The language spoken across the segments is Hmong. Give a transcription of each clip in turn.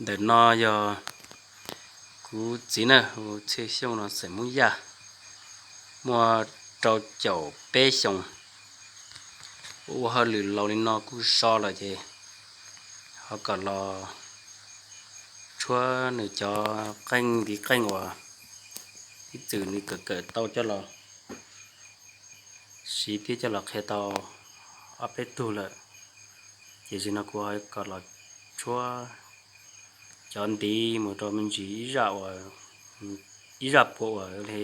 Ntawm no yog kuv txiv na, hu Txhiaj Xyooj no xeem Hmoob Yaj, muaj rau caum peb xyoos. Ua hauj lwm laus li no kuj so lawm ces ho kom los tshuab nws cov qeej ntiv qeej uas ib txwm nws kawm kawm tau coj los siv thiab coj los qhia tau ob peb tug lawm. Ces zaum no kuv ho kom los tshuab cov ntiv mus rau me ntsis ib zaj uas, ib zaj puas uas li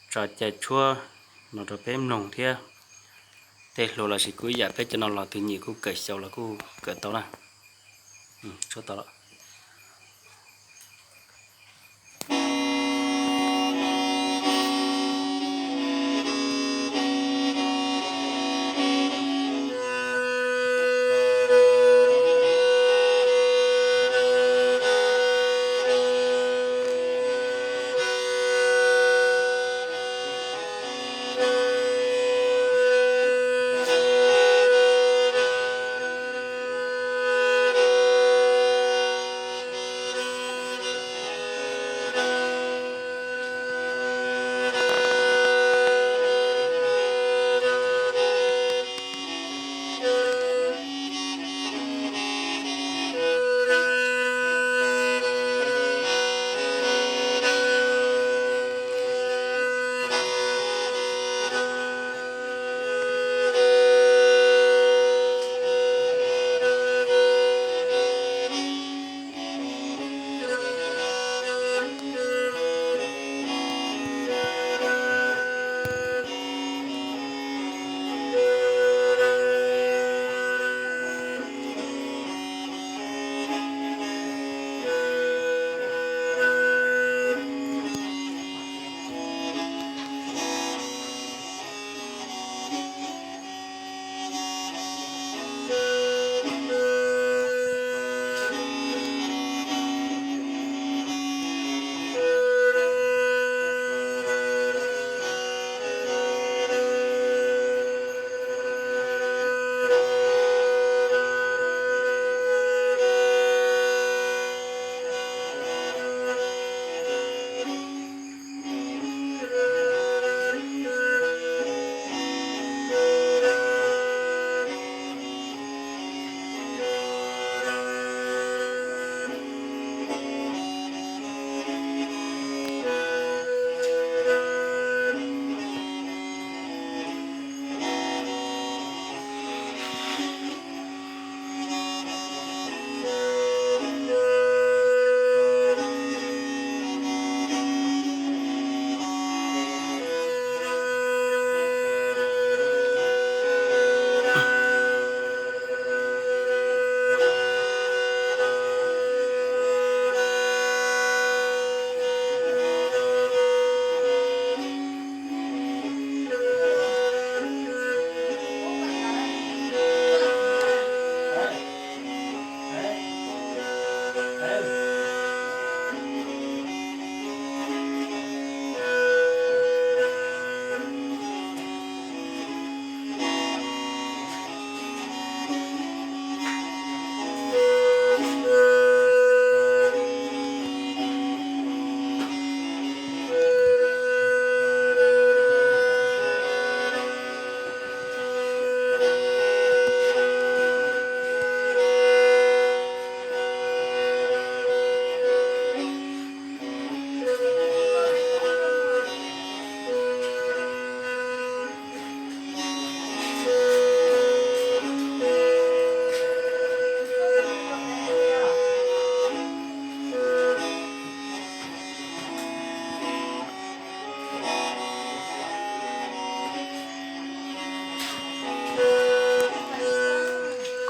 tso cai tshuab no rau peb mloog thiab. Tej hluas los sis kuj ib yam peb cov no los tus nyiam kuj kawm xyaum los kuj kawm tau na. Tshuab tau lawm.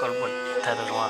Koj lub thaij tau zoo.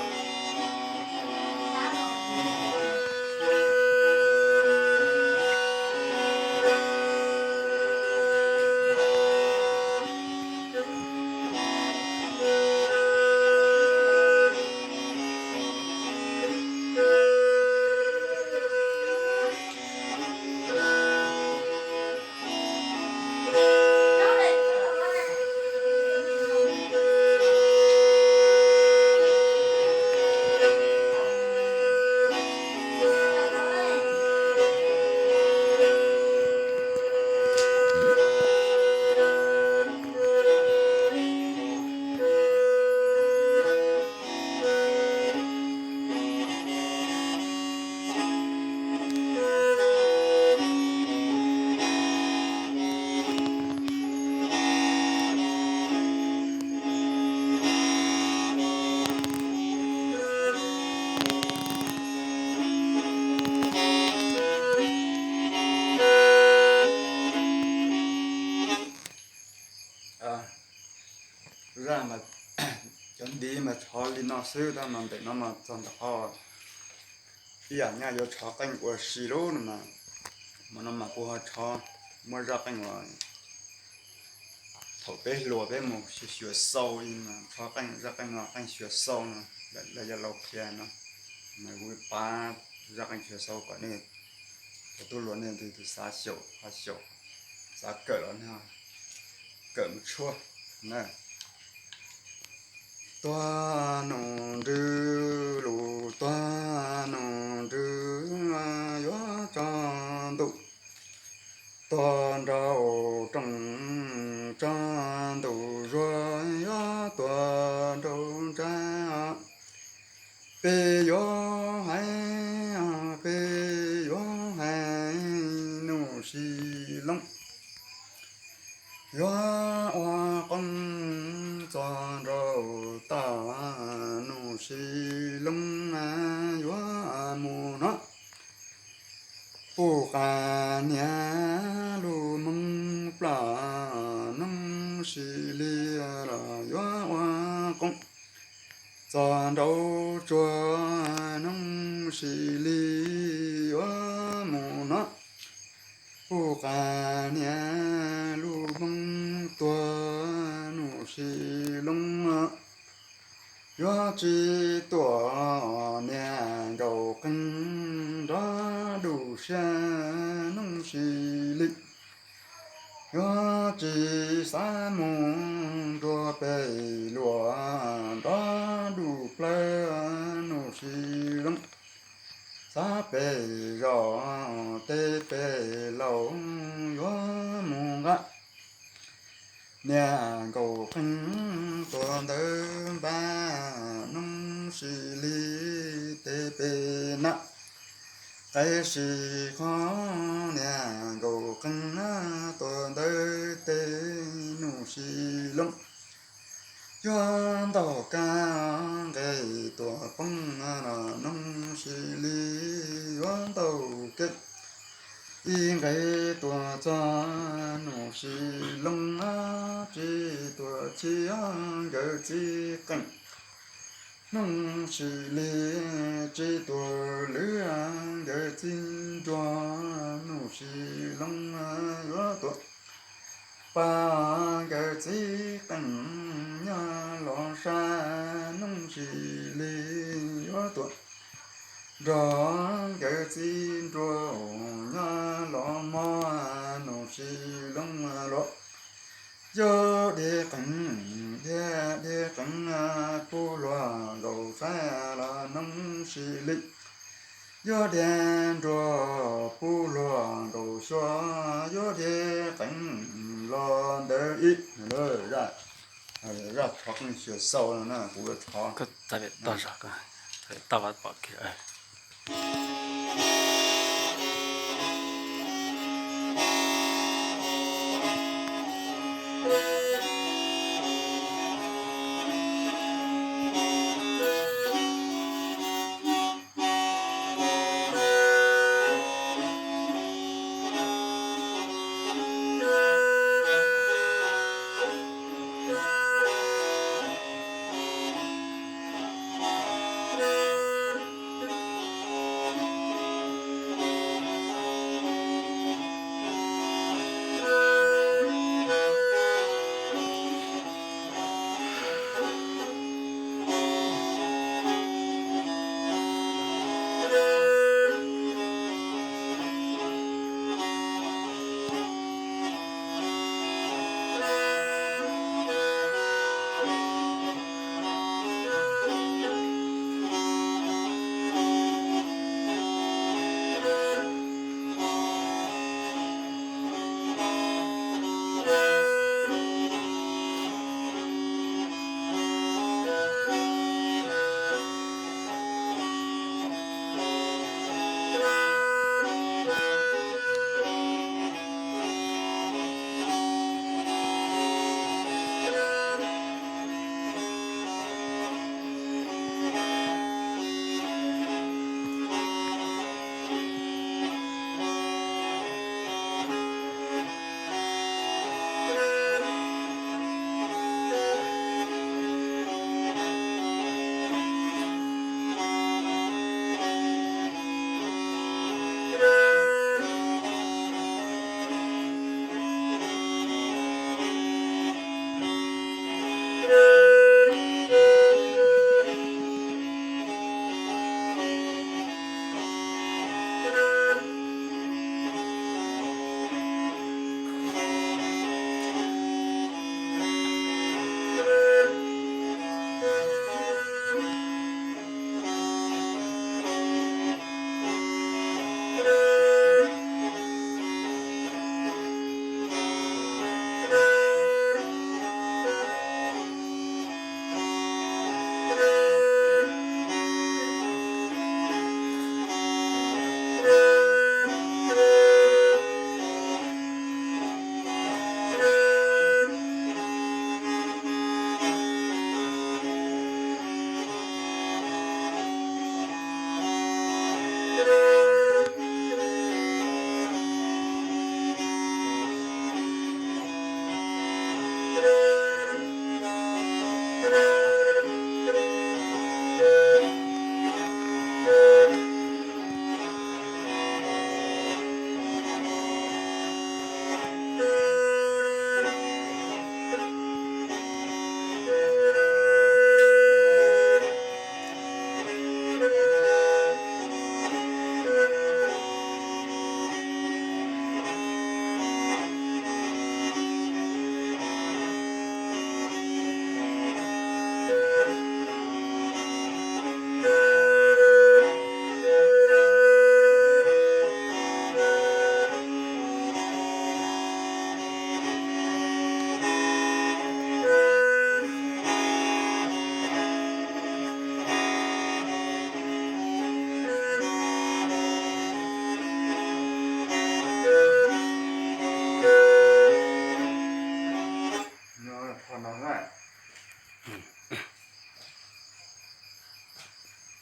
Cov ntiv mas tshov li no xwb, tab mas ntawm no mas txog ntawm qhov ib yam nyaj yuav tshov qeej ua si lub no mas, mas no mas kuv ho tshov muab zaj qeej uas thaum peb hluas peb mus xyuas xyuas xau li mas tshov qeej zaj qeej no, qeej xyuas xau no, lawv yog laus qhia no, mas kuv pab zaj qeej xyuas xau kom nej cov tub hluas nej leej twg xav xyaum ho xyaum, xav kawm los nej kawm mus tshuaj na. Tuag nus nrws lus, tuag nus nrws yuav tso ntuj, tuag nraum rooj tso ntuj zuag, yuav tuag nraum ntsab. Peb yuav hais, peb yuav hais, Nuj Sis Loob yuav ua qoob txog nraum tag, Nuj Sis Loob yuav mus hnov puj qas hniav lub moov plam, Nuj Sis Loob los yuav ua qoob txog nraum tsuag, Nuj Sis Loob yuav mus hnov puj qas hniav lub moov tuag, Nuj Sis Loob yuav tsis tuam niam nkaus qeej nrov dub siab, Nuj Sis Loob yuav tsis xav mus nrug pem luam nrov dub plawv, Nuj Sis Loob xav pem zos teb pem laus yuav mus nqa niam nkaus qeej tuaj ntawd npaj, Nuj Sis Loob teb pem na. Qe sis qhov niam nkaus qeej tuaj ntawd teb, Nuj Sis Loob yuav ntaus kab nqes tuaj poob los, Nuj Sis Loob yuav ntaus kev ib nqes tuaj txog, Nuj Sis Loob tsis tuam txhij nkawd txiv qeej, Nuj Sis Loob tsis tuam lwb nkawd txiv nruas, Nuj Sis Loob yuav tuam pab nkawd txiv qeej nyob los sab, Nuj Sis Loob yuav tuam nrog nkawd txiv nruas nyob los mog, Nuj Sis Loob los yuav dhia qeej, dhia dhia qeej puv luag nkaus saib los, Nuj Sis Loob yuav dhia nruas puv luag nkaus xyuas, yuav dhia qeej los ntawd ib. Zaj tshov qeej xyuas xau no na kuv yuav tshov.